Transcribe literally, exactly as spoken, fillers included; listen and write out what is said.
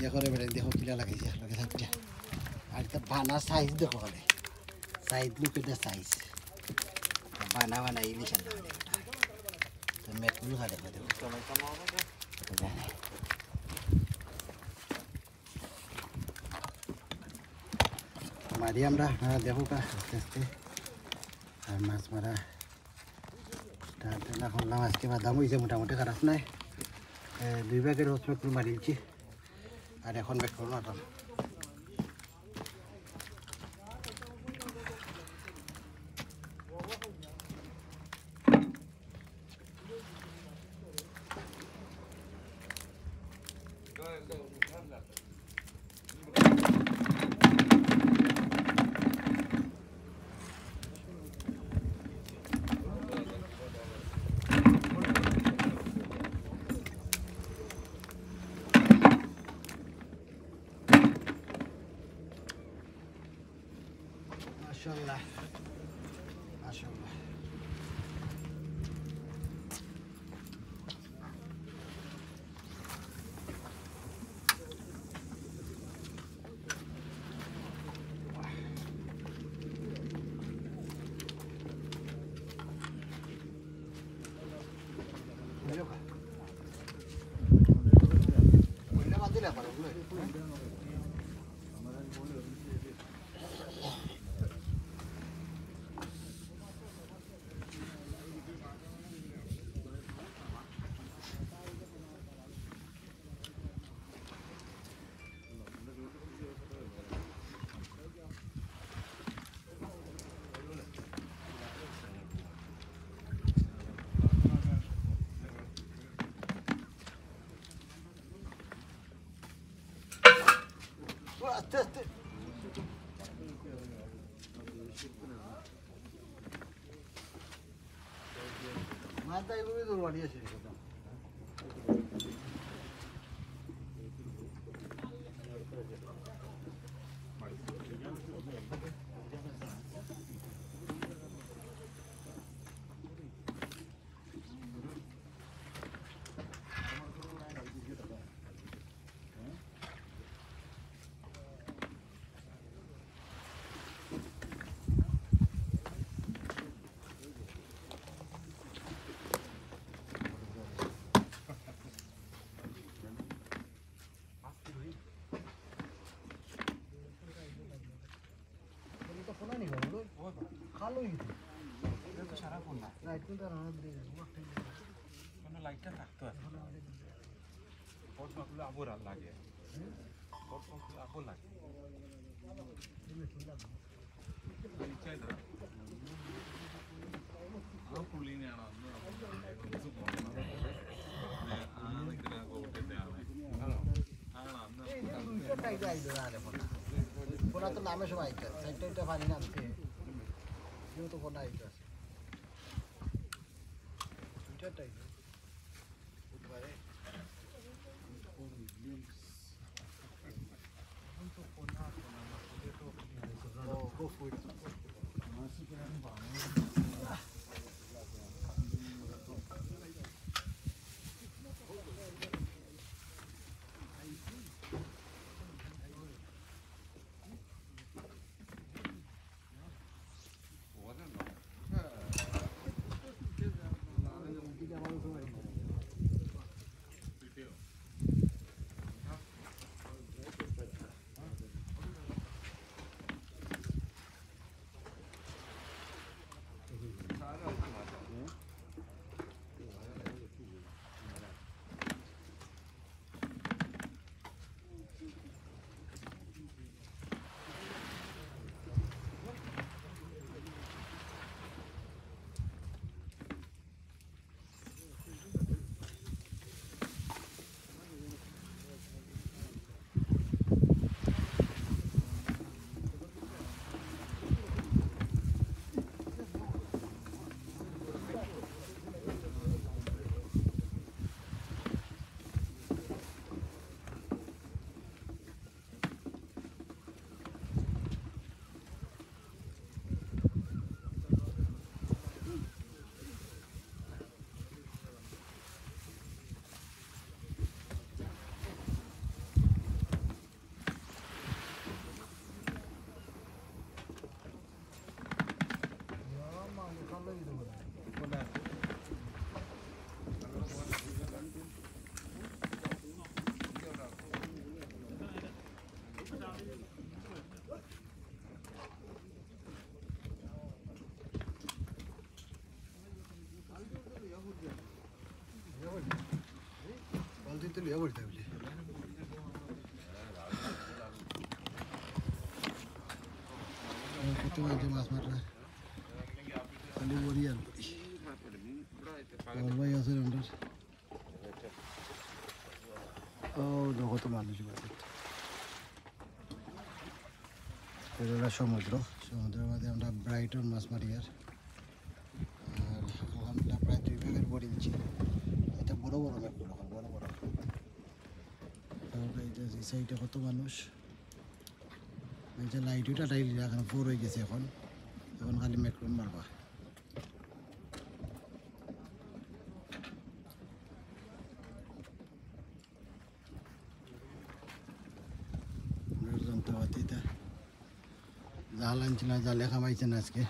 দেখো রে বেটা, দেখো কিলা লাগাইছে একলগে চাইরটা। আর ইটা বানা সাইজ দেখো খালি। সাইজ লুক ইটা সাইজ। বানা বানা ইলিশ আনলা। তো মেটগুলো খা দেখো, দেখো। মারি আমরা, হ্যাঁ, দেখো কা, আস্তে আস্তে। আর মাছ মারা start না করলাম, আজকে বাদাম হইছে মোটামুটি, খারাপ নাই। এ, দুই ভাগের রোজ মেটগুলো মারিলছি। আর এখন বের করবো না। মাশাআল্লাহ, মাশাআল্লাহ। আস্তে আস্তে। মাথা এগুলো তো বাড়ি আছে। কালো হয়ে গেছে। এটা তো সারা ফোন না। লাইট কিন্তু আর আমার দিয়ে যাবো। কোনো লাইটটা থাকতো আর কি। ফটো তুলে আবার আর লাগে। ফটো তুলে আবার লাগে। এই যে দুইটা টাইট আইলো না রে ফোন। ফোন তো নামে সব আইতে। সাইডটা এটা পানি নামতে। যেহেতু ফোন আইতে আছে। দুইটা টাইট। বুধবারে। কত মাঝে মাছ মারলা, খালি বড়ি আর বড়ি। আমার ভাই আছে আমরা। ও, দেখো তো মানুষ বাড়ি। এটা হলো সমুদ্র, সমুদ্রের মাঝে আমরা ব্রাইটন মাছ মারি আর। আর আলহামদুলিল্লাহ প্রায় দুই ব্যাগের বড়ি দিচ্ছি। এটা বড় বড় ব্যাগ, বড় বড়। তারপরে এই যে এই সাইডে কত মানুষ। এই যে লাইট ওইটা টাইল এখন ফোর হয়ে গেছে, এখন এখন খালি মেকরুন মারবা। যন্ত্রপাতিটা জাল আনছিলাম, জালে কামাইছে না আজকে।